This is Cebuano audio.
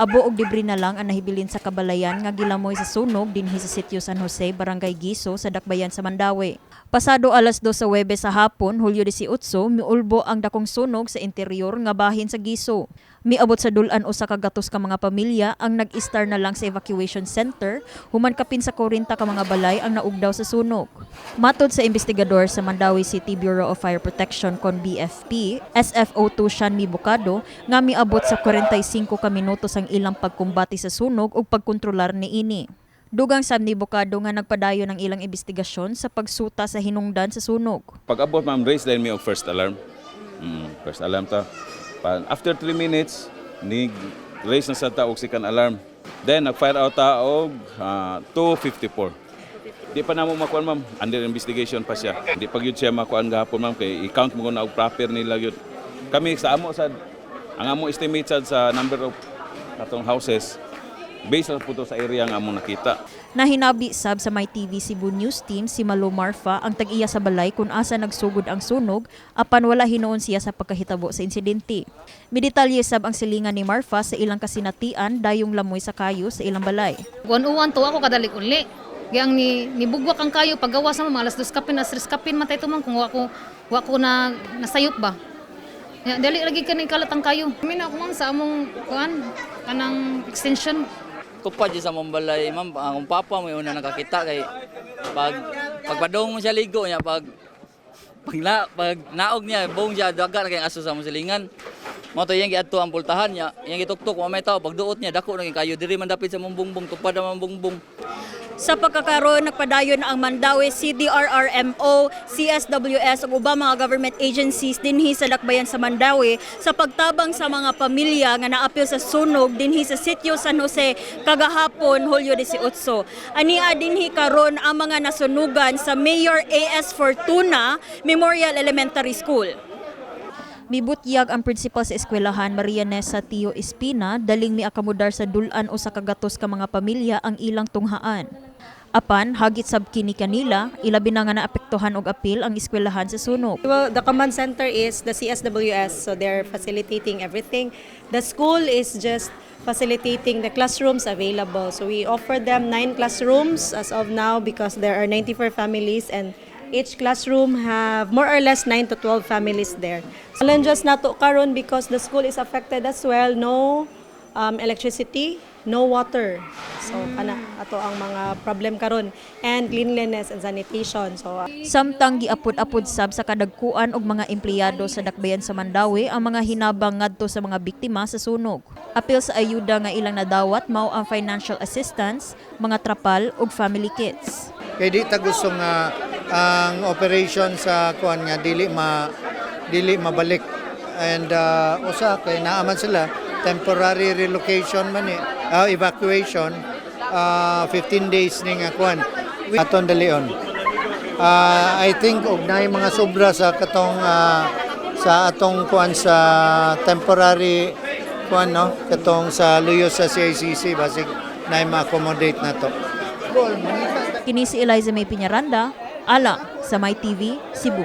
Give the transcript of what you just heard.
Abo og debris na lang ang nahibilin sa kabalayan nga gilamoy sa sunog dinhi sa Sitio San Jose, Barangay Giso sa Dakbayan sa Mandaue. Pasado alas 2 sa Webes sa hapon, Hulyo 18, miulbo ang dakong sunog sa interior nga bahin sa Giso. Miabot sa dul-an 100 ka mga pamilya ang nag-istar na lang sa evacuation center human kapin sa 40 ka mga balay ang naugdaw sa sunog. Matod sa investigador sa Mandaue City Bureau of Fire Protection kon BFP, SFO2 Shanmi Bocado, nga miabot sa 45 ka minutos ang ilang pagkumbati sa sunog ug pagkontrolar niini. Dugang sab ni Bocado nga nagpadayon ang ilang investigasyon sa pagsuta sa hinungdan sa sunog. Pag-abot, ma'am, raise din mi og first alarm. First alarm ta. After 3 minutes, ni raise na sa ta og second alarm. Then nag-fire out ta og 2:54. Di pa namo makuan, ma'am, under investigation pa siya. Di pa gyud siya makuan gahapon, ma'am, kay i-count mo na og proper nila gyud. Kami sa amo sad, ang amo estimate sad sa number of katong houses based lang po to sa area nga among nakita. Nahinabi sab sa My TV Cebu News Team si Malo Marfa, ang tag-iya sa balay kung asa nagsugod ang sunog, apan wala hinuon siya sa pagkahitabo sa insidente. Midetalye sab ang silingan ni Marfa sa ilang kasinatian dayong lamoy sa kayo sa ilang balay. Uwan-uwan to ako kadalik uli. Gayang ni nibugwak ang kayo paggawas sa mga alas 2 kapin, alas 3 kapin matay to man kung wa ko na nasayop ba. Ya, dali lagi kani kalat ang kayo. Kami na ako, ma'am, sa among kuan kanang extension. Tupad sa among balay, ma'am. Akong papa may una nakakita kay pag pagpadong mo siya ligo niya, pag pag, na, pag naog niya buong siya daga na kay aso sa among silingan. Mao to iyang giadto ang pultahan niya, iyang gituktok wa may tao. Pagduot niya, dako na kay kayo diri man dapit sa among bungbong, tupad ang among bungbong. Sa pagkakaroon, nagpadayon ang Mandaue CDRRMO, CSWS ug ubang mga government agencies dinhi sa Dakbayan sa Mandaue sa pagtabang sa mga pamilya nga naapil sa sunog dinhi sa Sitio San Jose kagahapon, Hulyo 18. Ania dinhi karon ang mga nasunugan sa Mayor A.S. Fortuna Memorial Elementary School. Mibutyag ang principal sa eskwelahan, Maria Nessa Tio Espina, daling miakamodar sa dul-an 100 ka mga pamilya ang ilang tunghaan. Apan hagit sab kini kanila, ilabi na nga naapektuhan og apil ang eskwelahan sa sunog. Well, the command center is the CSWS, so they're facilitating everything. The school is just facilitating the classrooms available. So we offer them nine classrooms as of now because there are 94 families and each classroom have more or less 9 to 12 families there. Challenges nato karon because the school is affected as well, no electricity, no water. So kana ato ang mga problem karon and cleanliness and sanitation. So Samtang giapod-apod sab sa kadagkuan og mga empleyado sa Dakbayan sa Mandaue ang mga hinabang ngadto sa mga biktima sa sunog. Apil sa ayuda nga ilang nadawat mao ang financial assistance, mga trapal ug family kits. Kay di ta gusto nga ang operation sa kuan nga dili mabalik and usa kay naaman sila temporary relocation man ni evacuation, 15 days ni nga kuan aton dalion. I think og naay mga sobra sa katong sa atong kuan sa temporary kuan, no, katong sa luyo sa CICC, basig naay ma-accommodate na to. Kini si Eliza May Piñaranda, alang sa My TV, Cebu.